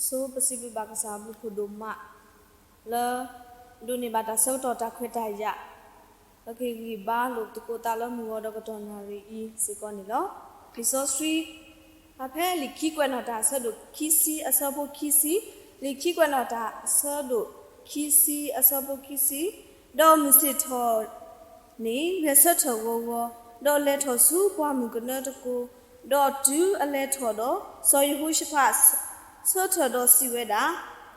ဆိပစံးဘျုးဘၣ်ကစၢ်အဘျုးဖးဒိၣ်မး လၢဒိးန့ၢ်ဘၣ်တၢ်ဆၢကတီၢ်တၢ်ခွဲးတၢ်ယာ် လၢက့ၤဂံၢ်ဘါလိာ်သကိးသးလၢမုၢ်ဂီၤဒီးကတီၢ်နၣ်ရံၣ်အံၤစ့ၢ်ကီးန့ၣ်လီၤ. လံာ်စီဆှံ ဖးဖဲလံာ်ခံကွဲးနီၣ်တၢ်အဆၢဒိၣ်ခံဆံအဆၢဖိခံဆံ, လံာ်ခံကွဲးနီၣ်တၢ်အဆၢဒိၣ်ခံဆံအဆၢဖိခံဆံ, ဒီးမုၢ်ဆ့ၣ်ထီၣ်န့ၣ် ဂဲၤဆၢထၢၣ်ဂီၤဂီၤ, ဒီးလဲၤထီၣ်ဆူပှၢ်မုၢ်ကနၢတကိး, ဒီးတုၤအလဲၤထီၣ်ဒီး စီၤယဟိၤၡဖး ဆၢထၢၣ်ဒီးစံးဝဲဒၣ်,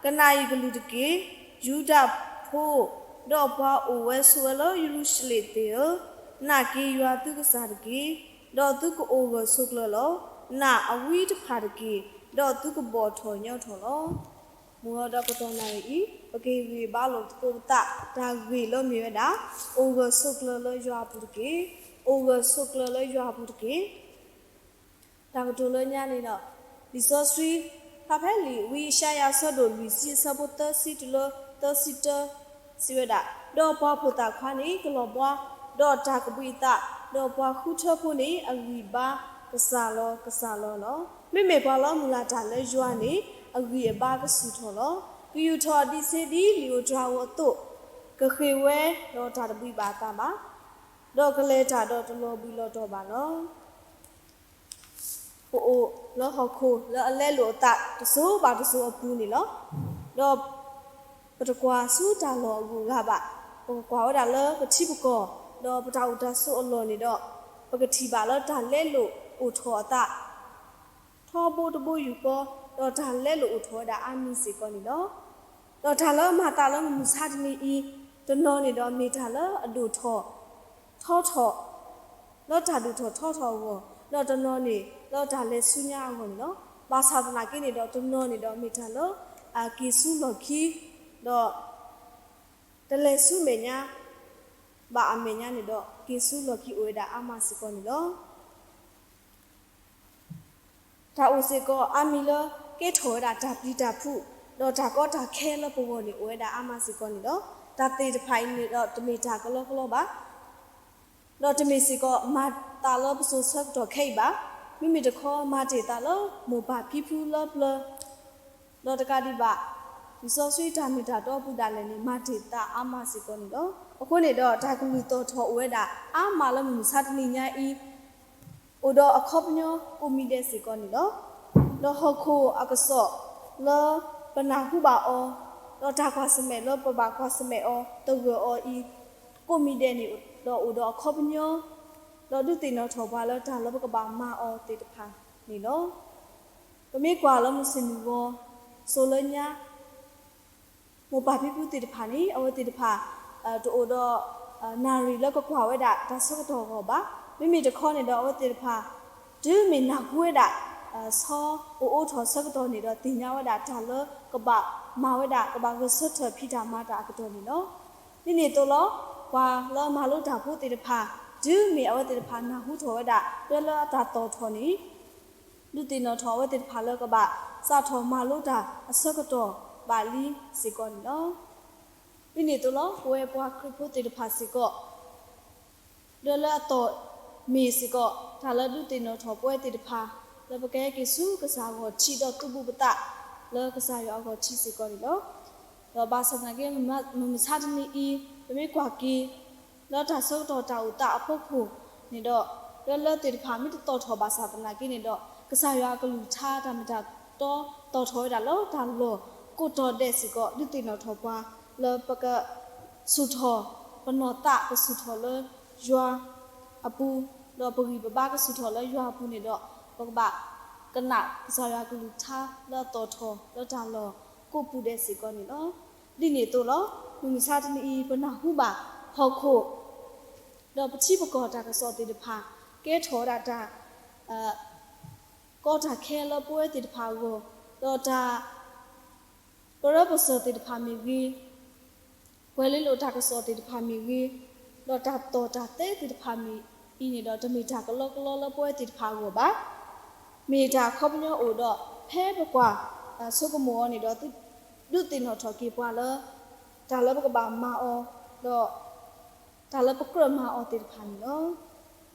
ကနၣ်ယကလုၢ်တက့ၢ်. ယူဒၤဖိ ဒီးပှၤအိၣ်ဝဲဆိးဝဲလၢယရူၤၡလ့ၣ်သ့ၣ်ဧၢ, နာ်က့ၤယွၤသုကစၢ်တက့ၢ်. ဒီးသုကအိၣ်ဂၢၢ်ဆိးကျၢၤလီၤ. နာ်အဝံတဖၣ်တက့ၢ်. ဒီးသုကဘီၣ်ထီၣ်ညီထီၣ်လီၤ. မုၢ်ဂီၤဒီးကတီၢ်နၣ်ရံၣ်အံၤ ပက့ၤဂံၢ်ဘါလိာ်သကိးပသး တၢ်ဂ့ၢ်လၢမ့ၢ်ဝဲဒၣ် အိၣ်ဂၢၢ်ဆိးကျၢၤလၢယွၤအပူၤတက့ၢ်. အိၣ်ဂၢၢ်ဆိးကျၢၤလၢယွၤအပူၤတက့ၢ်. တၢ်ကတိၤလၢညါန့ၣ်ဒီး လံာ်စီဆှံ ဖးဖဲလံာ်ဝံယၡါယၤအဆၢဒိၣ်လွံၢ်ဆံအဆၢဖိသၢဆံတုၤလၢသၢဆံတၢ စံးဝဲဒၣ်, ဒီးပှၤဖိသၣ်ခွါန့ၣ်ကလီၤဘှါ, ဒီးတၢ်ကဘှံးအသး, ဒီးပှၤဃုထၢဖိန့ၣ်အဂံၢ်အဘါကစှၤလီၤကစှၤလီၤလီၤ. မ့မ့ၢ်ပှၤလၢမုၢ်လၢ်တၢ်လၢယွၤန့ၣ် အဂံၢ်အဘါကဆူၣ်ထီၣ်လီၤ. ကယူၢ်ထီၣ်အဒံးဆှံဒ်လံာ်ဧိၤတြၤဧိၤအသိး, ကဃ့ၢ်ဝဲဒီးတၢ်တဘှံးဘၣ်အသးဘၣ်, ဒီးကလဲၤတၢ်ဒီးတလီၤဘှံးလီၤတီၤဘၣ်လီၤ. ပအိၣ်လၢဟီၣ်ခိၣ်လၢအလဲလိာ်အသးတစိၤဘၣ်တစိၤအပူၤန့ၣ်လီၤ. ဒီးပတကွၢ်ဆူတၢ်လီၢ်အဂုၤအဂၤဘၣ်, ပကကွၢ်ဝဲဒၣ်လၢပထံပကီၢ်, ဒီးပတၢ်အိၣ်တၢ်ဆိးအလီၢ်န့ၣ်ဒီး, ပကထံၣ်ဘၣ်လၢတၢ်လဲလိာ်အိၣ်ထီၣ်အသး ထီဘိတဘိယူၢ်ဃီ, ဒီးတၢ်လဲလိာ်အိၣ်ထီၣ်ဝဲဒၣ်အါမံၤစ့ၢ်ကီးန့ၣ်လီၤ. ဒီးတၢ်လၢမၤသးလၢမုၢ်မဆါတနံၤအံၤ, တနီၤန့ၣ်ဒီးမ့ၢ်တၢ်လၢအဒိၣ်ထီၣ် ထီထီၣ် လၢတၢ်ဒိၣ်ထီၣ်ထီထီၣ်အဂီၢ်, ဒီးတနီၤန့ၣ်လၢတၢ်လဲၤဆူညါအဂီၢ်န့ၣ်လီၤ. ဘၣ်ဆၣ်သနာ်က့န့ၣ်ဒီး တနီၤန့ၣ်ဒီးမ့ၢ်တၢ်လၢ အက့ၤဆူလီၢ်ခံ, ဒီး တလဲၤဆူမဲာ်ညါ ဘၣ်အမဲာ်ညါန့ၣ်ဒီး က့ၤဆူလီၢ်ခံအိၣ်ဝဲဒၣ်အါမးစ့ၢ်ကီးန့ၣ်လီၤ. တၢ်အိၣ်စ့ၢ်ကီးအါမံၤလၢကဲထီၣ်ဝဲဒၣ်တၢ်ပျံၤတၢ်ဖုး, ဒီးတၢ်ကီတၢ်ခဲလၢပဂီၢ်န့ၣ်အိၣ်ဝဲဒၣ်အါမးစ့ၢ်ကီးန့ၣ်လီၤ. တၢ်သ့ၣ်တဖၣ်အံၤန့ၣ်ဒီးတမ့ၢ်တၢ်ကလီကလီဘၣ် ဒီးတမ့ၢ်စ့ၢ်ကီးမၤသးလၢပစိၤဆၢကတီၢ်ခဲအံၤဘၣ်. မ့မ့ၢ်တခီ မၤတ့ၢ်သးလၢမိၢ်ပၢ်ဖံဖုလၢပျၢၤ ဒီးတကးဒံးဘၣ် လံာ်စီဆှံတၢ်မ့ၢ်တၢ်တီအပူၤဒၣ်လဲာ်န့ၣ် မၤတ့ၢ်သးအါမးစ့ၢ်ကီးန့ၣ်လီၤ. အဃိန့ၣ်ဒီး တၢ်ကလုၢ်သီၣ်ထီၣ်အိၣ်ဝဲဒၣ်အါမးလၢမုၢ်မဆါတနံၤညါအံၤ အိၣ်ဒီးအခီပညီကိးမံၤဒဲးစ့ၢ်ကီးန့ၣ်လီၤ. ဒီးဟီၣ်ခိၣ်အကစီၣ်လၢပနၢ်ဟူဘၣ်အီၤ, ဒီးတၢ်ကွၢ်ဆၢၣ်မဲာ်လၢပဘၣ်ကွၢ်ဆၢၣ်မဲာ်အီၤ သဂၢၢ်အီၤအံၤ ကိးမံၤဒဲးန့ၣ်ဒီးအိၣ်ဒီးအခီပညီ, ဒီးဒုးသ့ၣ်နီၣ်ထီၣ်ပှၤလၢတၢ်လၢပကဘၣ်မၤအီၤသ့ၣ်တဖၣ်န့ၣ်လီၤ. ပမ့ၢ်ကွၢ်လၢမုၢ်ဆ့ၣ်မုၢ်ဂီၤ စိၤလၢညါ မိၢ်ပၢ်ဖံဖုသ့ၣ်တဖၣ်န့ၣ် အဝဲသ့ၣ်တဖၣ် တအိၣ်ဒီး နၣ်ရံၣ်လၢကကွၢ်ဝဲဒၣ်တၢ်ဆၢကတီၢ်အဂီၢ်ဘၣ်. မ့မ့ၢ်တခီန့ၣ်ဒီး အဝဲသ့ၣ်တဖၣ် တုၤမ့ၢ်နၢ်ဟူဝဲဒၣ် ဆီအိၣ်အိးထီၣ်ဆၢကတီၢ်န့ၣ်ဒီး သ့ၣ်ညါဝဲဒၣ်တၢ်လၢကဘၣ်မၤဝဲဒၣ် ကဘၣ်ဂဲၤဆၢထၢၣ်ဖံးတၢ်မၤတၢ်အကတီၢ်န့ၣ်လီၤ. ဒ်န့ၣ်အသိးလီၤ ပှၤလၢမၤလိတၢ်ဖိသ့ၣ်တဖၣ် တုၤမ့ၢ်အဝဲသ့ၣ်တဖၣ်နၢ်ဟူထီၣ်ဝဲဒၣ် တဲလၢအတၢ်သီၣ်ထီၣ်န့ၣ် ဒုးသ့ၣ်နီၣ်ထီၣ်အဝဲသ့ၣ်တဖၣ်လၢကဘၣ်စးထီၣ်မၤလိတၢ်အဆၢကတီၢ်ဘၣ်လံစ့ၢ်ကီးန့ၣ်လီၤ. ဒ်န့ၣ်အသိးလီၤ ပဝဲပှၤခရံာ်ဖိသ့ၣ်တဖၣ်စ့ၢ်ကီး ဒီးလၢအသီၣ်မ့ၢ်စ့ၢ်ကီး တၢ်လၢဒုးသ့ၣ်နီၣ်ထီၣ်ပဝဲသ့ၣ်တဖၣ် လၢပကဟဲက့ၤဆူကစၢ်အဂီၢ်ထံးဒီးသုးဘူးပသး လၢကစၢ်ယွၤအဂီၢ်ထံးစ့ၢ်ကီးန့ၣ်လီၤ. ဒီးဘၣ်ဆၣ်သနာ်က့ မုၢ်မဆါတနံၤအံၤ ပမ့ၢ်ကွၢ်က့ၤ လၢတၢ်ဆၢကတီၢ်တၢ်အိၣ်သးအဖီခိၣ်န့ၣ်ဒီး လၢလၢသ့ၣ်တဖၣ်မ့ၢ်တသီၣ်ထီၣ်ဘၣ်ဆၣ်သနာ်က့န့ၣ်ဒီး ကစၢ်ယွၤအကလုၢ်ကထါတၢ်မ့ၢ်တၢ်တီသီၣ်ထီၣ်ဝဲဒၣ်လၢတၢ်လီၢ်ကိးတီၤဒဲးစ့ၢ်ကီး ဒုးသ့ၣ်နီၣ်ထီၣ်ပှၤ လၢပက ဆူၣ်ထီၣ် ပနီၢ်သးကဆူၣ်ထီၣ်လၢယွၤအပူၤ, ဒီးပဂံၢ်ပဘါကဆူၣ်ထီၣ်လၢယွၤအပူၤန့ၣ်ဒီး ပကဘၣ်ကနၣ်ကစၢ်ယွၤကလုၢ်ကထါလၢအသီၣ်ထီၣ်လၢတၢ်လီၢ်ကိးပူၤဒဲးစ့ၢ်ကီးန့ၣ်လီၤ. ဒ်န့ၣ်အသိးလီၤ မုၢ်မဆါတနံၤအံၤ ပနၢ်ဟူဘၣ်ဟီၣ်ခိၣ် ဒီးပထံပကီၢ်တၢ်ကစီၣ်သ့ၣ်တဖၣ် ကဲထီၣ်ဝဲဒၣ်တၢ် ကီတၢ်ခဲလၢပဝဲသ့ၣ်တဖၣ်အဂီၢ်, ဒီးတၢ် ပရၢပစၢၤသ့ၣ်တဖၣ်မ့ၢ်ဂ့ၤ, ပှၤလဲၤလိာ်တၢ်ကစီၣ်သ့ၣ်တဖၣ်မ့ၢ်ဂ့ၤ, ဒီးတၢ်သီၣ်တၢ်သဲသ့ၣ်တဖၣ်မ့ၢ်အံၤန့ၣ်ဒီး တမ့ၢ်တၢ်ကလီကလီလၢပဝဲသ့ၣ်တဖၣ်အဂီၢ်ဘၣ်. မ့ၢ်တၢ်အခီပညီအိၣ်ဒီး ဖဲပကွၢ်ဆိကမိၣ်အီၤန့ၣ်ဒီး ဒုးသ့ၣ်နီၣ်ထီၣ်က့ၤပှၤလၢ တၢ်လၢပကဘၣ်မၤအီၤ ဒီး တၢ်လၢပကြၢးမၤအီၤသ့ၣ်တဖၣ်န့ၣ်လီၤ.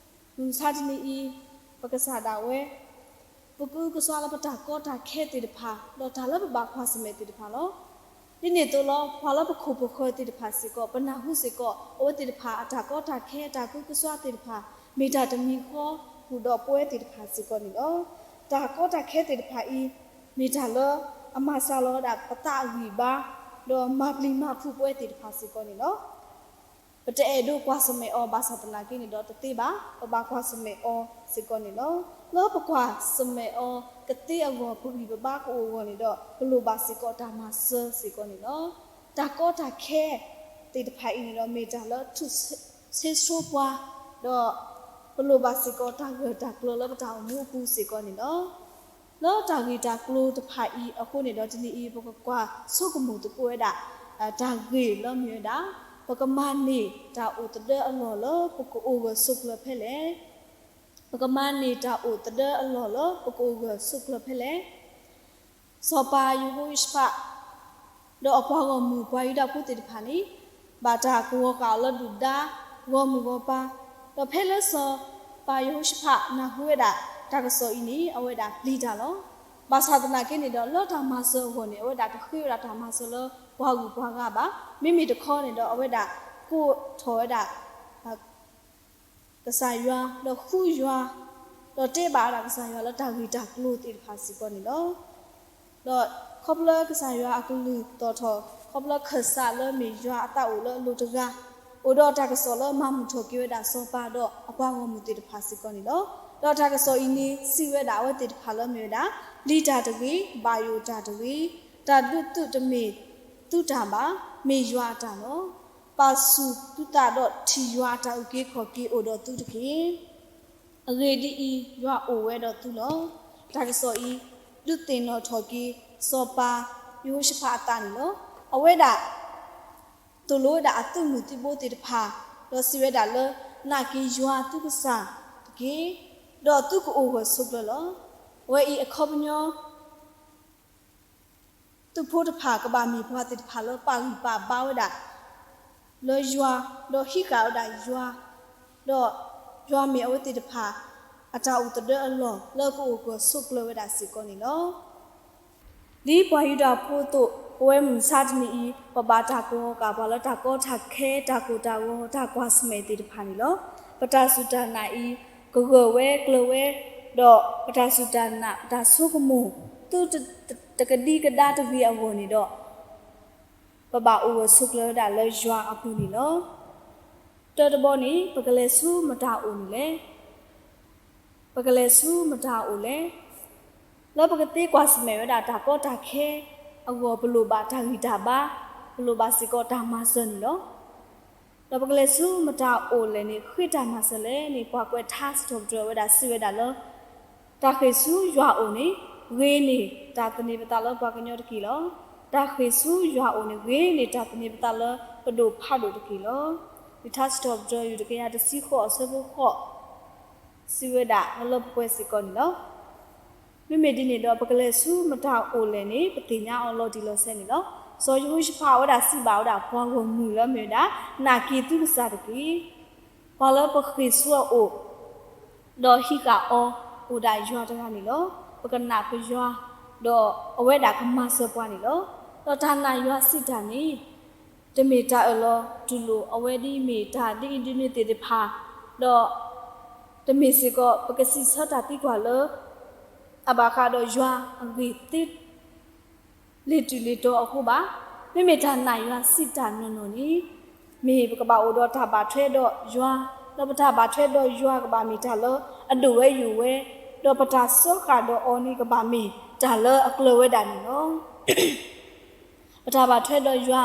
မုၢ်မဆါတနံၤအံၤ ပကစၢ်ဒၣ်ဝဲ ပကဟုကစွါလၢပတၢ်ကီတၢ်ခဲသ့ၣ်တဖၣ် ဒီးတၢ်လၢပဘၣ်ကွၢ်ဆၢၣ်မဲာ်သ့ၣ်တဖၣ်လီၤ. ဒ်န့ၣ်အသိးလီၤ ပှၤလၢပခိၣ်ပဃၢၤသ့ၣ်တဖၣ်စ့ၢ်ကီး ပနၢ်ဟူစ့ၢ်ကီး အဝဲသ့ၣ်တဖၣ်အတၢ်ကီတၢ်ခဲ အတၢ်ကဟုကစွါသ့ၣ်တဖၣ် မ့ၢ်တၢ်တမံၤဃီ ဃုာ်ဒီးပဝဲသ့ၣ်တဖၣ်စ့ၢ်ကီးန့ၣ်လီၤ. တၢ်ကီတၢ်ခဲသ့ၣ်တဖၣ်အံၤ မ့ၢ်တၢ်လၢအမၤစှၤလီၤဝဲဒၣ်ပသးအဂံၢ်အဘါ ဒီးမၤပျံၤမၤဖုးပဝဲသ့ၣ်တဖၣ်စ့ၢ်ကီးန့ၣ်လီၤ. ပတအဲၣ်ဒိးကွၢ်ဆၢၣ်မဲာ်အီၤဘၣ်ဆၣ်သနာ်က့န့ၣ်ဒီးတသ့ဘၣ်, ပဘၣ်ကွၢ်ဆၢၣ်မဲာ်အီၤစ့ၢ်ကီးန့ၣ်လီၤ. လၢပကွၢ်ဆၢၣ်မဲာ်အီၤကသ့အဂီၢ် ပဂံၢ်ပဘါကအိၣ်အဂီၢ်န့ၣ်ဒီး ပလိၣ်ဘၣ်စ့ၢ်ကီးတၢ်မၤစၢၤစ့ၢ်ကီးန့ၣ်လီၤ. တၢ်ကီတၢ်ခဲသ့ၣ်တဖၣ်အံၤန့ၣ်ဒီး မ့ၢ်တၢ်လၢထူၣ်ဆ့ဆိပှၤ, ဒီးပလိၣ်ဘၣ်စ့ၢ်ကီးတၢ်ဂၢၢ်တၢ်ကျၢၤလၢပတၢ်အိၣ်မူအပူၤစ့ၢ်ကီးန့ၣ်လီၤ. လၢတၢ်ဂ့ၢ်တၢ်ကျိၤတဖၣ်အံၤအဃိန့ၣ်ဒီး တနံၤအံၤ ပကကွၢ်ဆိကမိၣ်သကိးဝဲဒၣ် တၢ်ဂ့ၢ်လၢမ့ၢ်ဝဲဒၣ် ပကမၤန့ၢ်တၢ်အိၣ်သဒၢအလီၢ်လၢပကအိၣ်ဂၢၢ်ဆိးကျၢၤဖဲလဲၣ်. ပကမၤန့ၢ်တၢ်အိၣ်သဒၢအလီၢ်လၢပကအိၣ်ဂၢၢ်ဆိးကျၢၤဖဲလဲၣ်. စီၤပၤယဟိၤၡဖး ဒီးအပှၤဂီၢ်မုၢ်ပှၤယူဒၤဖိသ့ၣ်တဖၣ်န့ၣ် ဘၣ်တၢ်ကဝီၤဃာ်အီၤလၢဒုၣ်ဒါ ဂီၢ်မုၢ်ဂီၢ်ပၤ, ဒီးဖဲလၢစီၤပၤယဟိၤၡဖးနၢ်ဟူဝဲဒၣ်တၢ်ကစီၣ်အံၤန့ၣ် အဝဲဒၣ်ပျံၤတၢ်လီၤ. ဘၣ်ဆၣ်သနာ်က့န့ၣ်ဒီး လၢတၢ်မၤစၢၤအဂီၢ်န့ၣ် အဝဲဒၣ်တဃ့ဝဲဒၣ်တၢ်မၤစၢၤလၢပှၤဂုၤပှၤဂၤဘၣ်. မ့မ့ၢ်တခီန့ၣ်ဒီး အဝဲဒၣ်ကိးထီၣ်ဝဲဒၣ် ကစၢ်ယွၤ ဒီးဃုယွၤ, ဒီးတဲဘၣ်ဝဲဒၣ်ကစၢ်ယွၤလၢတၢ်ဂ့ၢ်တၢ်ကျိၤသ့ၣ်တဖၣ်စ့ၢ်ကီးန့ၣ်လီၤ. ဒီးခီဖျိကစၢ်ယွၤအကလုၢ်သီၣ်ထီၣ် ခီဖျိခၢၣ်စးလၢမ့ၢ်ယွၤအသးအိၣ်လၢအလိၤတဂၤ အိၣ်ဒီးတၢ်ကစီၣ်လၢမၤမုာ်ထီၣ်က့ၤဝဲဒၣ်စီၤပၤဒီးအပှၤဂီၢ်မုၢ်သ့ၣ်တဖၣ်စ့ၢ်ကီးန့ၣ်လီၤ. ဒီးတၢ်ကစီၣ်အံၤန့ၣ် စံးဝဲဒၣ်အဝဲသ့ၣ်တဖၣ်လၢမ့ၢ်ဝဲဒၣ် ပျံၤတၢ်တဂ့ၤ, ဘၣ်ယိၣ်တၢ်တဂ့ၤ, တၢ်ဒုးသုးတမ့ၢ်သုတၢ်ဘၣ်, မ့ၢ်ယွၤအတၢ်လီၤ. ပာ်ဆူၣ်သုသးဒီးထံၣ်ယွၤအတၢ်အုၣ်က့ၤခီၣ်က့ၤအိၣ်ဒီးသုတက့ၢ်. အဂ့ၢ်ဒ်အံၤ, ယွၤအိၣ်ဝဲဒီးသုလီၤ. တၢ်ကစီၣ်အံၤ ဒုးသ့ၣ်နီၣ်ထီၣ်က့ၤ စီၤပၤယဟိၤၡဖးအသးန့ၣ်လီၤ. အဝဲဒၣ် သိၣ်လိဝဲဒၣ်အသုးမုၢ်သံၣ်ဘိသ့ၣ်တဖၣ်, ဒီးစံးဝဲဒၣ်လၢ နာ်က့ၤယွၤသုကစၢ်တက့ၢ်, ဒီးသုကအိၣ်ဂၢၢ်ဆိးကျၢၤလီၤ. အဝဲအံၤအခီပညီ သုးဖိတဖၣ်ကဘၣ်မ့ၢ်ပှၤသ့ၣ်တဖၣ်လၢပာ်ဂံၢ်ပာ်ဘါဝဲဒၣ် လၢယွၤ, ဒီးဟံးဃာ်ဝဲဒၣ်ယွၤ, ဒီးယွၤမ့ၢ်အဝဲသ့ၣ်တဖၣ် အတၢ်အိၣ်သဒၢအလီၢ်လၢကအိၣ်ဂၢၢ်ဆိးကျၢၤဝဲဒၣ်စ့ၢ်ကီးန့ၣ်လီၤ. ဒ်ပှၤယူဒၤဖိအသိး ပဝဲမုၢ်မဆါတနံၤအံၤ ပဘၣ်တၢ်ကဝီၤဃာ်ပှၤလၢတၢ်ကီတၢ်ခဲ တၢ်ကိၢ်တၢ်ဂီၤ တၢ်ကွၢ်ဆၢၣ်မဲာ်သ့ၣ်တဖၣ်န့ၣ်လီၤ. ပတၢ်စူၢ်တၢ်နာ်အံၤ ကဂၢၢ်ဝဲကျၢၤဝဲ, ဒီးပတၢ်စူၢ်တၢ်နာ် ပတၢ်ဆိကမိၣ် သုတကဒံကဒါတဂ့ၤအဂီၢ်န့ၣ်ဒီး ပဘၣ်အိၣ်ဂၢၢ်ဆိးကျၢၤဝဲဒၣ်လၢယွၤအပူၤန့ၣ်လီၤ. တၢတဘီန့ၣ် ပကလဲၤဆူမတၤအိၣ်န့ၣ်လဲၣ်. ပကလဲၤဆူမတၤအိၣ်လဲၣ်. လၢပကသ့ကွၢ်ဆၢၣ်မဲာ်ဝဲဒၣ်တၢ်ကီတၢ်ခဲအဂီၢ် ပလိၣ်ဘၣ်တၢ်ဂံၢ်တၢ်ဘါ, ပလိၣ်ဘၣ်စ့ၢ်ကီးတၢ်မၤစၢၤန့ၣ်လီၤ. ဒီးပကလဲၤဆူမတၤအိၣ်လဲၣ်န့ၣ် ဃ့တၢ်မၤစၢၤလဲၣ်န့ၣ် ပှၤကွဲးထါစံးထီၣ်ပတြၢၤဝဲဒၣ်စံးဝဲဒၣ်လၢ တၢ်ဃ့ၢ်ဆူယွၤအိၣ်န့ၣ် ဂ့ၤန့ၢ်တၢ်သန့ၤပသးလၢပှၤကညီတက့ၢ်လီၤ. တၢ်ဃ့ၢ်ဆူယွၤအိၣ်န့ၣ် ဂ့ၤန့ၢ်တၢ်သန့ၤပသးလၢပဒိၣ်ဖးဒိၣ်တက့ၢ်လီၤ. လံာ်ထါစံးထီၣ်ပတြၢၤ ယူၢ်တကယၤတဆံဃိး အဆၢဖိဃိး စံးဝဲဒၣ်လၢလၢပှဲၤပှဲၤစ့ၢ်ကီးန့ၣ်လီၤ. မ့မ့ၢ်ဒ်န့ၣ်ဒီး ပကလဲၤဆူမတၤအိၣ်လဲၣ်န့ၣ် ပသ့ၣ်ညါအီၤလီၤတံၢ်လီၤဆဲးန့ၣ်လီၤ. စီၤယဟိၤၡဖးဝဲဒၣ်စံးဘၣ်ဝဲဒၣ်ပှၤဂီၢ်မုၢ်လၢမ့ၢ်ဝဲဒၣ် နာ်က့ၤသုကစၢ်တက့ၢ်. ပှၤလၢပဃ့ၢ်ဆူအအိၣ် ဒီးဟံးဃာ်အီၤ အိၣ်ဒၣ်ယွၤတဂၤန့ၣ်လီၤ. ပကနာ်ပယွၤ ဒီးအဝဲဒၣ်ကမၤစၢၤပှၤန့ၣ်လီၤ. ဒီးတၢ်နာ်ယွၤစံးတၢ်န့ၣ် တမ့ၢ်တၢ်အၢၣ်လီၤတူၢ်လိာ်အဝဲဒ်မ့ၢ်တၢ်ဒ်အံၤဒ်န့ၣ်သ့ၣ်တဖၣ်, ဒီးတမ့ၢ်စ့ၢ်ကီး ပကစံးဆၢတၢ်သံကွၢ်လၢ အဘၣ်ဃးဒီးယွၤအဂ့ၢ်သ့ လ့ၤတုၤလ့ၤတီၤအဃိဘၣ်. မ့မ့ၢ်တၢ်နာ်ယွၤစံးတၢ်နီၢ်နီၢ်န့ၣ် မ့ၢ်ပကဘၣ်အိၣ်ဒီးတၢ်ဘၣ်ထွဲဒီးယွၤ, ဒီးပတၢ်ဘၣ်ထွဲဒီးယွၤကဘၣ်မ့ၢ်တၢ်လၢအဒိၣ်ဝဲယိာ်ဝဲ, ဒီးပတၢ်စၢဃာ်ဒီးအီၤန့ၣ်ကဘၣ်မ့ၢ်တၢ်လၢအကျၢၤဝဲဒၣ်န့ၣ်လီၤ. ပတၢ်ဘၣ်ထွဲဒီးယွၤ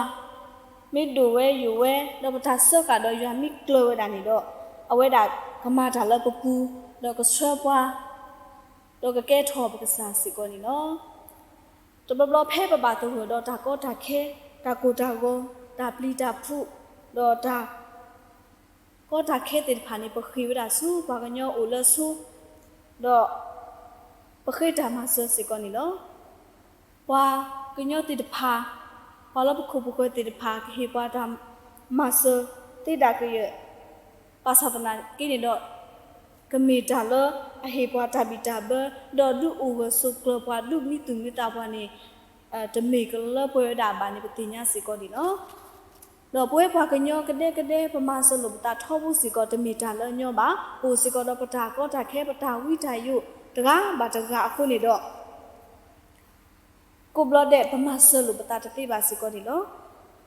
မ့ၢ်ဒိၣ်ဝဲယိာ်ဝဲ, ဒီးပတၢ်စၢဃာ်ဒီးယွၤမ့ၢ်ကျၢၤဝဲဒၣ်န့ၣ်ဒီး အဝဲဒၣ်ကမၤတၢ်လၢပပူၤ, ဒီးကဆှၢပှၤ, ဒီးကကဲထီၣ်ပကစၢ်စ့ၢ်ကီးန့ၣ်လီၤ. တဘျီဘျီဖဲပဘၣ်သဂၢၢ်ဒီးတၢ်ကီတၢ်ခဲ, တၢ်ကိၢ်တၢ်ဂီၤ, တၢ်ပျံၤတၢ်ဖုး, ဒီးတၢ်ကီတၢ်ခဲသ့ၣ်တဖၣ်န့ၣ် ပဃ့ၢ်ဝဲဒၣ်ဆူပှၤကညီအိၣ်လၢဆိ, ဒီးပဃ့တၢ်မၤစၢၤစ့ၢ်ကီးန့ၣ်လီၤ. ပှၤကညီသ့ၣ်တဖၣ်, ပှၤလၢပခိၣ်ပဃၢၤသ့ၣ်တဖၣ် ကဟ့ၣ်ပှၤတၢ်မၤစၢၤသ့ဒၣ်ကယၢၢ်, ဘၣ်ဆၣ်သနာ်က့န့ၣ်ဒီး ကမ့ၢ်တၢ်လၢအဟ့ၣ်ပှၤတၢ်ဘံၣ်တၢ်ဘၢ, ဒီးဒုးအိၣ်ဂၢၢ်ဆိးကျၢၤပှၤ, ဒုးမံသူၣ်မံသးပှၤန့ၣ် တမ့ၢ်ကလၢပှဲၤဝဲဒၣ်ဘၣ်န့ၣ် ပသ့ၣ်ညါစ့ၢ်ကီးန့ၣ်လီၤ. ဒီးပဝဲပှၤကညီကဒဲကဒဲ ပမၤစၢၤလိာ်ပသးထီဘိစ့ၢ်ကီး တမ့ၢ်တၢ်လၢအညီဘၣ်. အိၣ်စ့ၢ်ကီးဒီးပတၢ်ကီတၢ်ခဲ ပတၢ်ဝံတၢ်ယိာ်တဂၤဘၣ်တဂၤအဃိန့ၣ်ဒီး ကိးဘျီဒဲး ပမၤစၢၤလိာ်ပသးတသ့ဘၣ်စ့ၢ်ကီးန့ၣ်လီၤ.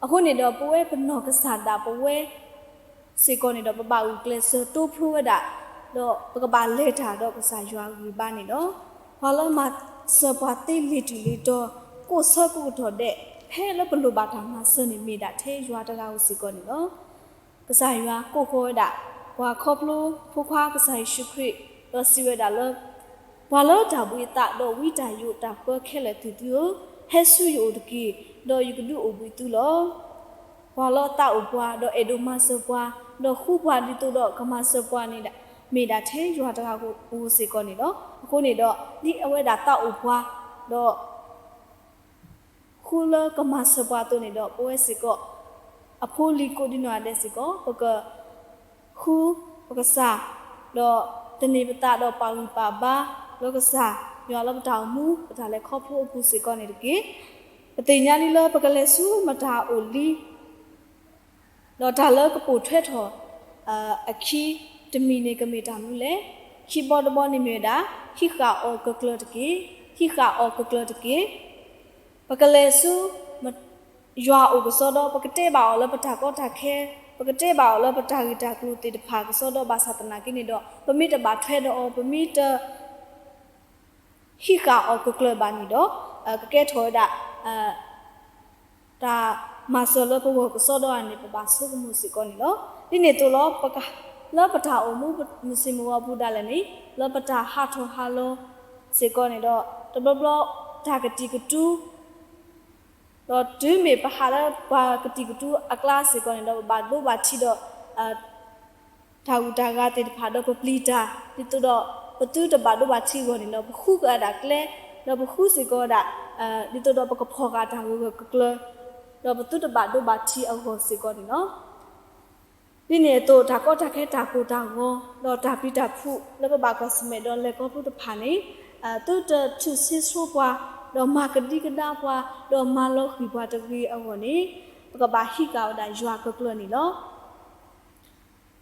အဃိန့ၣ်ဒီး ပဝဲပနီၢ်ကစၢ်ဒၣ်ပဝဲစ့ၢ်ကီးန့ၣ်ဒီး ပဘၣ်ဂုာ်ကျဲးစၢးတိဖျိဝဲဒၣ်, ဒီးပကဘၣ်လဲၤတၢ်ဒီးကစၢ်ယွၤအဂံၢ်ဘါန့ၣ်လီၤ. ပှၤလၢမၤစၢၤပှၤသ့လ့ၤတုၤလ့ၤတီၤ ကိးဆၢကိးကတီၢ်ဒဲး ဖဲလၢပလိၣ်ဘၣ်တၢ်မၤစၢၤန့ၣ် မ့ၢ်ဒၣ်ထဲယွၤတဂၤဧိၤစ့ၢ်ကီးန့ၣ်လီၤ. ကစၢ်ယွၤကိးဃီၤဝဲဒၣ် ပှၤခီဖျိဖိခွါကစၢ်ယ့ၣ်ၡူးခရံာ် ဒီးစံးဝဲဒၣ်လၢ ပှၤလၢတၢ်ဘှံးအသးဒီးဝံတၢ်ယိာ်တၢ်ဃၢခဲလၢာ်သ့ၣ်သုဧၢ, ဟဲဆူယအိၣ်တက့ၢ်, ဒီးယကဒုးအိၣ်ဘှံးသုလီၤ. ပှၤလၢအသးအိၣ်ပှၤ ဒီးအဲၣ်ဒိးမၤစၢၤပှၤ, ဒီးဃူပှၤဒ်သိးဒီးကမၤစၢၤပှၤန့ၣ် မ့ၢ်ဒၣ်ထဲယွၤတဂၤဧိၤစ့ၢ်ကီးန့ၣ်လီၤ. အဃိန့ၣ်ဒီး ဒ်အဝဲဒၣ်သးအိၣ်ပှၤ ဒီး ဃူလၢကမၤစၢၤပှၤအသိးန့ၣ်ဒီး ပဝဲစ့ၢ်ကီး အဖိလံၤကိးဒံနီၢ်ဂၤဒဲးစ့ၢ်ကီး ပကဃူပကစၢ်, ဒီးသန့ၤပသးဒီးပာ်ဂံၢ်ပာ်ဘါလၢကစၢ်ယွၤလၢပတၢ်အိၣ်မူ ပတၢ်လဲၤခီဖျိအပူၤစ့ၢ်ကီးန့ၣ်တက့ၢ်. ပသ့ၣ်ညါလံလၢပကလဲၤဆူမတၤအအိၣ်လံ ဒီးတၢ်လၢကပိာ်ထွဲထီၣ်အခံ တမံၤန့ၣ်ကမ့ၢ်တၢ်မနုၤလဲၣ်. ခံဘီတဘီန့ၣ်မ့ၢ်ဝဲဒၣ် ဟံးဃာ်အီၤကကျၢၤတက့ၢ်, ဟံးဃာ်အီၤကကျၢၤတက့ၢ်. ပကလဲၤဆူ ယွၤအအိၣ်ကစီဒီ ပကတဲဘၣ်အီၤလၢပတၢ်ကီတၢ်ခဲ, ပကတဲဘၣ်အီၤလၢပတၢ်ဂ့ၢ်တၢ်ကျိၤသ့ၣ်တဖၣ်ကစီဒီ ဘၣ်ဆၣ်သနာ်က့န့ၣ်ဒီး ပမ့ၢ်တဘၣ်ထွဲဒီးအီၤ ပမ့ၢ်တ ဟံးဃာ်အီၤကကျၢၤဘၣ်န့ၣ်ဒီး ကကဲထီၣ်ဝဲဒၣ် တၢ်မၤစၢၤလၢပဂီၢ်ကစီဒီဧါန့ၣ် ပဘၣ်ဆိကမိၣ်စ့ၢ်ကီးန့ၣ်လီၤ. ဒ်န့ၣ်အသိးလီၤ လၢပတၢ်အိၣ်မူမုၢ်ဆ့ၣ်မုၢ်ဂီၤပူၤဒၣ်လဲာ်န့ၣ် လၢပတၢ်ဟးထီၣ်ဟးလီၤစ့ၢ်ကီးန့ၣ်ဒီး တဘျီဘျီတၢ်ကတံာ်ကတူာ် ဒီးတုၤမ့ၢ်ပဟးလၢပှၤကတံာ်ကတူာ်အကျါစ့ၢ်ကီးန့ၣ်ဒီး ပဘၣ်ဒိဘၣ်ထံးဒီး တၢ်ဂုၤတၢ်ဂၤသ့ၣ်တဖၣ်ဒီးပပျံၤတၢ် ဒ်သိးဒီး ပသုတဘၣ်ဒိဘၣ်ထံးအဂီၢ်န့ၣ်ဒီး ပဃုကဒၣ်ကျဲ ဒီးပဃုစ့ၢ်ကီးဝဲဒၣ် ဒ်သိးဒီးပကဖီၣ်ဃာ်တၢ်ဂၢၢ်ဂၢၢ်ကျၢၤကျၢၤ ဒီးပသုတဘၣ်ဒိဘၣ်ထံးအဂီၢ်စ့ၢ်ကီးန့ၣ်လီၤ. ဒ်န့ၣ်အသိး တၢ်ကီတၢ်ခဲတၢ်ကိၢ်တၢ်ဂီၤ ဒီးတၢ်ပျံၤတၢ်ဖုးလၢပဘၣ်ကွၢ်ဆၢၣ်မဲာ်ဒီးလဲၤခီဖျိတဖၣ်န့ၣ် သုတထုးဆံးဆှိပှၤ ဒီးမၤကဒံကဒါပှၤ ဒီးမၤလီၤဃံၤပှၤတဂ့ၤအဂီၢ်န့ၣ် ပကဘၣ်ဟံးဃာ်ဝဲဒၣ်ယွၤကကျၢၤန့ၣ်လီၤ.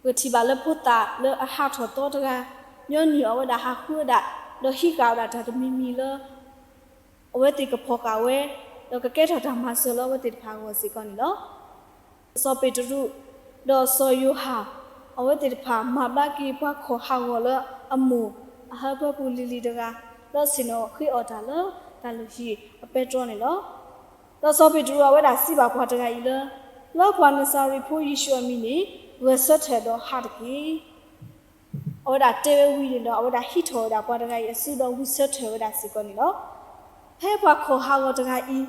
ပကထံၣ်ဘၣ်လၢဖိသၣ်လၢအဟးထီၣ်သီတဂၤ ညီနုၢ်အဝဲဒၣ်ဟးဃုဝဲဒၣ် ဒီးဟံးဃာ်ဝဲဒၣ်တၢ်တမံၤမံၤလၢ အဝဲသ့ၣ်ကဖီၣ်ဃာ်ဝဲ ဒီးကကဲထီၣ်တၢ်မၤစၢၤလၢအဝဲသ့ၣ်တဖၣ်အဂီၢ်စ့ၢ်ကီးန့ၣ်လီၤ. စီၤပ့းတရူး ဒီးစီၤယိၤဟၣ် အဝဲသ့ၣ်တဖၣ်မၤဘျါက့ၤပှၤခီၣ်ဟးဂီၤလၢအမိၢ်အဟၢဖၢပူၤလံၤလံၤတဂၤ လၢဆ့ၣ်နီၤဃ့အီၣ်တၢ်လၢတၢ်လုၢ်ဟံၣ်အပဲတြီန့ၣ်လီၤ. ဒီးစီၤပ့းတရူးအဝဲဒၣ်စံးဘၣ်ပှၤတဂၤအံၤလၢ လၢပှၤနစၤရ့းဖိယ့ၣ်ၡူးအမံၤန့ၣ် ဂဲၤဆၢထၢၣ်ဒီးဟးတက့ၢ်. အဝဲဒၣ်တဲဝဲဝံၤန့ၣ်ဒီး အဝဲဒၣ်ဟံးထီၣ်ဝဲဒၣ်ပှၤတဂၤအံၤအစုဒီးဝံဆၢထၢၣ်ဝဲဒၣ်စ့ၢ်ကီးန့ၣ်လီၤ. ဖဲပှၤခီၣ်ဟးဂီၤတဂၤအံၤ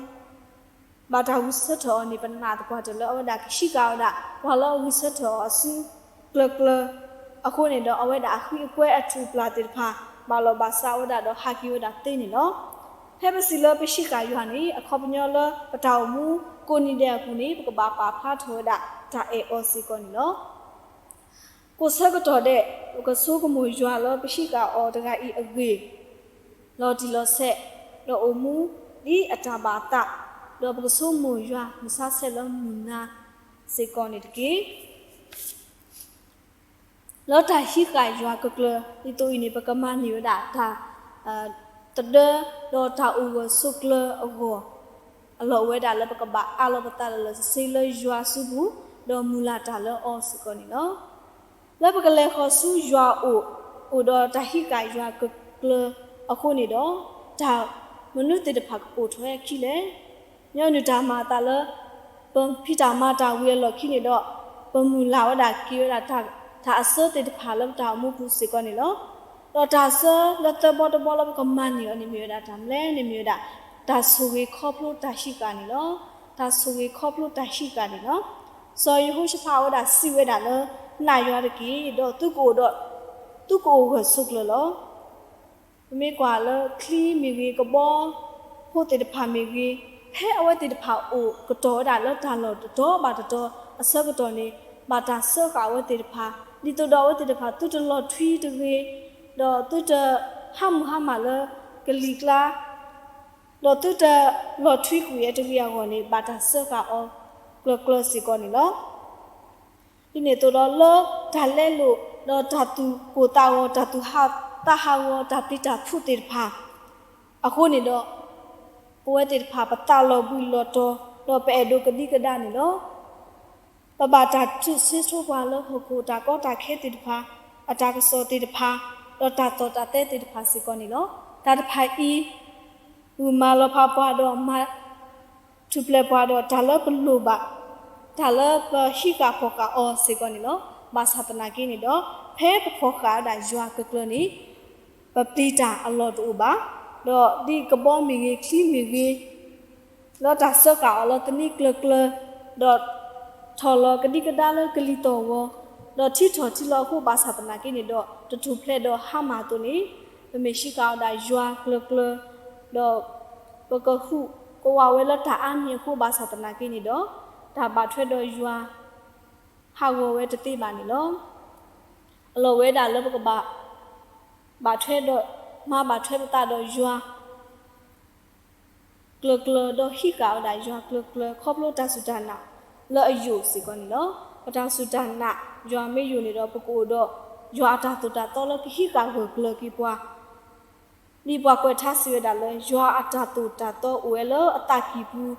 ဘၣ်တၢ်ဝံဆၢထၢၣ်အီၤန့ၣ် ပနာ်သပှၢ်တၢၢ်လၢအဝဲဒၣ်ကဟံးဃာ်ဝဲဒၣ် ပှၤလၢအဝံဆၢထၢၣ်အီၤအစုကျၢၤကျၢၤ အဃိန့ၣ်ဒီး အဝဲဒၣ်အဃံအကွဲအထူၣ်အပျၢ်သ့ၣ်တဖၣ် ဘၣ်လီၤဘၣ်စးဝဲဒၣ်ဒီးဟးက့ၤဝဲဒၣ်သ့န့ၣ်လီၤ. ဖဲပစံးလၢပဟံးဃာ်ယွၤန့ၣ် အခီပညီလၢပတၢ်အိၣ်မူကိးနံၤဒဲးအပူၤန့ၣ် ပကဘၣ်ပာ်ဖျါထီၣ်ဝဲဒၣ်တၢ်အဲၣ်အီၤစ့ၢ်ကီးန့ၣ်လီၤ. ကိးဆၢကတီၢ်ဒဲး ပကဆိကမိၣ်ယွၤလၢပဟံးဃာ်အီၤတဂၤအံၤအဂ့ၢ် လီၤတံၢ်လီၤဆဲး ဒီးအိၣ်မူဒ်အတၢ်ဘၣ်အသး ဒီးပကဆိကမိၣ်ယွၤမုၢ်ဆါဆဲးလၢမုၢ်နၤစ့ၢ်ကီးန့ၣ်တက့ၢ်. လၢတၢ်ဟံးဃာ်ယွၤကကျၢၤဒ်သိးအံၤန့ၣ် ပကမၤန့ၢ်ဝဲဒၣ်တၢ်သဒၢ ဒီးတၢ်အိၣ်ဂၢၢ်ဆိးကျၢၤအဂီၢ် အလီၢ်ဝဲဒၣ်လၢပကဘၣ်အးလီၤပသးလၢလၢဆ့ဆ့လၢယွၤအစုပူၤ ဒီးမုၢ်လၢ်တၢ်လၢအီၤစ့ၢ်ကီးန့ၣ်လီၤ. လၢပကလဲၤဃီၤဆူယွၤအအိၣ် အိၣ်ဒီးတၢ်ဟံးဃာ်ယွၤကကျၢၤအဃိန့ၣ်ဒီး တၢ်မနုၤသ့ၣ်တဖၣ်ကပိာ်ထွဲအခံလဲၣ်. ညီနုၢ်တၢ်မၤအသးလၢ ပဖံးတၢ်မၤတၢ်ဝံၤအလီၢ်ခံန့ၣ်ဒီး ပမုၢ်လၢ်ဝဲဒၣ်က့ၤဝဲဒၣ် တၢ်အစၢသ့ၣ်တဖၣ်လၢပတၢ်အိၣ်မူပူၤစ့ၢ်ကီးန့ၣ်လီၤ. ဒီးတၢ်အစၢလၢသၢဘီတဘီလၢပကမၤန့ၢ်အီၤန့ၣ်မ့ၢ်ဝဲဒၣ်တၢ်မနုၤလဲၣ်န့ၣ်မ့ၢ်ဝဲဒၣ် တၢ်ဆိၣ်ဂ့ၤခီဖျိတၢ်ဟံးဃာ်န့ၣ်လီၤ. တၢ်ဆိၣ်ဂ့ၤခီဖျိတၢ်ဟံးဃာ်န့ၣ်လီၤ. စီၤယဟိၤၡဖးအဝဲဒၣ်စံးဝဲဒၣ်လၢ နာ်ယွၤတက့ၢ်, ဒီးသုကအိၣ်ဒီး သုကအိၣ်ဂၢၢ်ဆိးကျၢၤလီၤ. ပမ့ၢ်ကွၢ်လၢချံမ့ၢ်ဂ့ၤ, ကဘီဖိသ့ၣ်တဖၣ်မ့ၢ်ဂ့ၤ, ဖဲအဝဲသ့ၣ်တဖၣ်အိၣ်ကတီၢ်ဝဲဒၣ်လၢတၢ်လီၢ်တတီၤဘၣ်တတီၤအဆၢကတီၢ်န့ၣ် ဘၣ်တၢ်စၢဃာ်အဝဲသ့ၣ်တဖၣ် ဒ်သိးဒီးအဝဲသ့ၣ်တဖၣ်သုတလီၤထွံတဂ့ၤ, ဒီးသုတဟးမုၢ်ဟါမၢ်လၢကလံၤကျါ, ဒီးသုတလီၤထွံကွံာ်အတဂ့ၤအဂီၢ်န့ၣ် ဘၣ်တၢ်စၢဃာ်အီၤကျၢၤကျၢၤစ့ၢ်ကီးန့ၣ်လီၤ. ဒ်န့ၣ်အသိးဒီးလၢတၢ်လဲလိာ် ဒီးတၢ်သူၣ်ကိၢ်သးဂီၤ, တၢ်သူၣ်ဟးသးဟးဂီၤ, တၢ်သံတၢ်ဖုးသ့ၣ်တဖၣ်အဃိန့ၣ်ဒီး ပဝဲသ့ၣ်တဖၣ်ပသးလီၤဘှံးလီၤတီၤ, ဒီးပအဲၣ်ဒိးကဒံကဒါန့ၣ်လီၤ. ပဘၣ်တၢ်ထုးဆှ့ထိပှၤလၢဟီၣ်ခိၣ်တၢ်ကီတၢ်ခဲသ့ၣ်တဖၣ်, အတၢ်ကစီၣ်သ့ၣ်တဖၣ်, ဒီးတၢ်သီၣ်တၢ်သဲသ့ၣ်တဖၣ်စ့ၢ်ကီးန့ၣ်လီၤ. တၢ်တဖၣ်အံၤ ဂုာ်မၤလီၤဖးပှၤဒီးမၤ ထူၣ်ဖျဲးပှၤဒီးတၢ်လၢပလိၣ်ဘၣ်, တၢ်လၢပဟံးဃာ်ဖီၣ်ဃာ်အီၤစ့ၢ်ကီးန့ၣ်လီၤ. ဘၣ်ဆၣ်သနာ်က့န့ၣ်ဒီး ဖဲပဖီၣ်ဃာ်ဝဲဒၣ်ယွၤကျၢၤကျၢၤန့ၣ် ပပျံၤတၢ်အလီၢ်တအိၣ်ဘၣ်, ဒီးဒ်ကဘီမ့ၢ်ဂ့ၤ ချံမ့ၢ်ဂ့ၤ လၢတၢ်စၢဃာ်အီၤလၢသန့ကျၢၤကျၢၤ, ဒီးထီၣ်လီၤကဒံကဒါလၢကလံၤသီၣ်ဂီၤ, ဒီးထံထီၣ်ထံလီၤအဃိဘၣ်ဆၣ်သနာ်က့န့ၣ်ဒီး တထူၣ်ဖျဲးဒီးဟါမၢ်အသိးန့ၣ် ပမ့ၢ်ဟံးဃာ်ဝဲဒၣ်ယွၤကျၢၤကျၢၤ, ဒီးပကဟူးကဝးဝဲလၢတၢ်အါမံၤအဃိ ဘၣ်ဆၣ်သနာ်က့န့ၣ်ဒီး တၢ်ဘၣ်ထွဲဒီးယွၤ ဟးဂီၤဝဲတသ့ဘၣ်န့ၣ်လီၤ. အလီၢ်ဝဲဒၣ်လၢပကဘၣ် ဘၣ်ထွဲဒီး မၤဘၣ်ထွဲပသးဒီးယွၤ ကျၢၤကျၢၤ ဒီးဟံးဃာ်ဝဲဒၣ်ယွၤကျၢၤကျၢၤ ခီဖျိတၢ်စူၢ်တၢ်နာ်လၢအယိာ်စ့ၢ်ကီးန့ၣ်လီၤ. ပတၢ်စူၢ်တၢ်နာ် ယွၤမ့ၢ်ယိာ်န့ၣ်ဒီး ပကအိၣ်ဒီးယွၤအတၢ်သိၣ်တၢ်သီလၢကဟံးဃာ်ဂၢၢ်ကျၢၤက့ၤပှၤ ဒ်ပှၤကွဲးထါစံးဝဲဒၣ်လၢ ယွၤအတၢ်သိၣ်တၢ်သီအိၣ်ဝဲလၢအသးကံၢ်ပူၤ,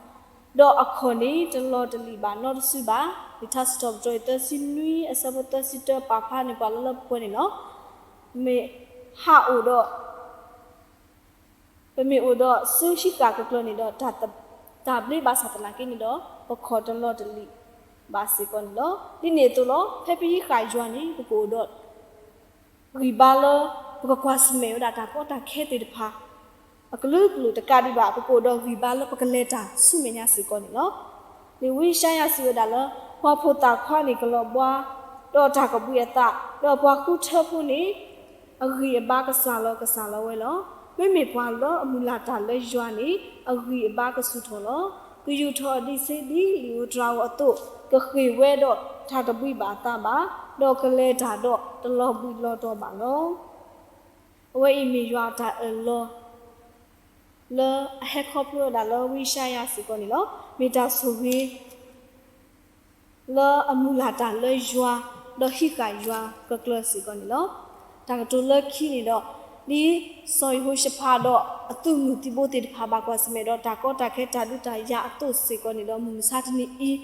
ဒီးအခီၣ်န့ၣ်တလီၤတလံၤဘၣ်နီတစုဘၣ်. လံာ်ထါစံးထီၣ်ပတြၢၤအံၤသၢဆံနွံအဆၢဖိသၢဆံတၢ ပာ်ဖျါန့ၢ်ပှၤလၢလၢပှဲၤပှဲၤန့ၣ်လီၤ. မ့ၢ်ဟးအိၣ်ဒီး ပမ့ၢ်အိၣ်ဒီးစုဟံးဃာ်ကျၢၤကျၢၤန့ၣ်ဒီး တၢ်ဘျ့ဘၣ်ဆၣ်သနာ်က့န့ၣ်ဒီး ပခီၣ်တလီၤတလံၤဘၣ်စ့ၢ်ကီးန့ၣ်လီၤ. ဒ်န့ၣ်အသိးလီၤ ဖဲပဟံးဃာ်ယွၤန့ၣ် ပကအိၣ်ဒီး ဂံၢ်ဘါလၢ ပကကွၢ်ဆၢၣ်မဲာ်ဝဲဒၣ်တၢ်ကီတၢ်ခဲသ့ၣ်တဖၣ် အကလုာ်ကလုာ်တကးဒံးဘၣ် ပကအိၣ်ဒီးဂံၢ်ဘါလၢပကလဲၤတၢ်ဆူမဲာ်ညါစ့ၢ်ကီးန့ၣ်လီၤ. လံာ်ဝံယၡါယၤစံးဝဲဒၣ်လၢ ပှၤဖိသၣ်ခွါန့ၣ်ကလီၤဘှါ ဒီးတၢ်ကဘှံးအသး, ဒီးပှၤဃုထၢဖိန့ၣ် အဂံၢ်အဘါကစၢ်လီၤကစၢ်လီၤဝဲလီၤ. မ့မ့ၢ်ပှၤလၢအမုၢ်လၢ်တၢ်လၢယွၤန့ၣ် အဂံၢ်အဘါကဆူၣ်ထီၣ်လီၤ. ကယူာ်ထီၣ်အဒံးဆှံဒ်လံာ်ဧိၤတြၤဧိၤအသိး, ကဃ့ၢ်ဝဲဒီးတၢ်တဘှံးဘၣ်အသးဘၣ်, ဒီးကလဲၤတၢ်ဒီးတလီၤဘှံးလီၤတီၤဘၣ်လီၤ. အဝဲအံၤမ့ၢ်ယွၤအတၢ်အၢၣ်လီၤ လၢအဟဲခီဖျိဝဲဒၣ်လၢဝံယၡါယၤစ့ၢ်ကီးန့ၣ်လီၤ. မ့ၢ်တၢ်ဆိၣ်ဂ့ၤ လၢအမုၢ်လၢ်တၢ်လၢယွၤ, ဒီးဟံးဃာ်ယွၤကျၢၤကျၢၤစ့ၢ်ကီးန့ၣ်လီၤ. တၢ်ကတိၤလၢခံန့ၣ်ဒီး, ဒ်စီၤယဟိၤၡဖးဒီးအသုးမုၢ်သံၣ်ဘိသ့ၣ်တဖၣ်ဘၣ်ကွၢ်ဆၢၣ်မဲာ်ဒီးတၢ်ကီတၢ်ခဲတၢ်ဒုးတၢ်ယၤအသိးစ့ၢ်ကီးန့ၣ်ဒီး မုၢ်မဆါတနံၤအံၤ,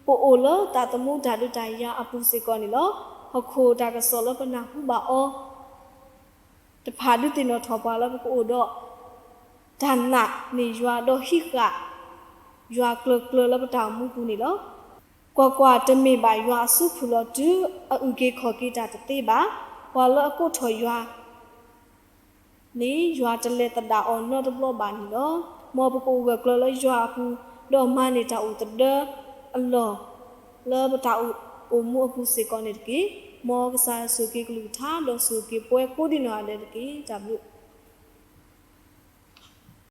ပအိၣ်လၢတၢ်သမူတၢ်ဒုးတၢ်ယၤအပူၤစ့ၢ်ကီးန့ၣ်လီၤ. ဟီၣ်ခိၣ်တၢ်ကစီၣ်လၢပနၢ်ဟူဘၣ်အီၤ တဖၣ်ဒုးသ့ၣ်နီၣ်ထီၣ်ပှၤလၢပကအိၣ်ဒီး တၢ်နာ်န့ၢ်ယွၤဒီးဟံးဃာ် ယွၤကျၢၤကျၢၤလၢပတၢ်အိၣ်မူပူၤန့ၣ်လီၤ. ကွၢ်ကွၢ်, တမ့ၢ်ဘၣ်ယွၤအစုဖုၣ်လီၤတုၤအအုၣ်က့ၤခီၣ်က့ၤတၢ်တသ့ဘၣ်. ပှၤလၢအကိးထီၣ်ယွၤ န့ၣ် ယွၤတလဲၤသဒၣ်အီၤနီတဘျီဘၣ်န့ၣ်လီၤ. မ်ပကအိၣ်ဂၢၢ်ကျၢၤလၢယွၤအပူၤ, ဒီးမၤန့ၢ်တၢ်အိၣ်သဒၢအလီၢ် လၢပတၢ်အိၣ်မူအပူၤစ့ၢ်ကီးန့ၣ်တက့ၢ်. မ်ကစၢ်ယွၤဆိၣ်ဂ့ၤက့ၤကလုၢ်ကထါ ဒီးဆိၣ်ဂ့ၤက့ၤပဝဲကိးဒံနီၢ်ဂၤဒဲးတက့ၢ်. တၢ်ဘျုး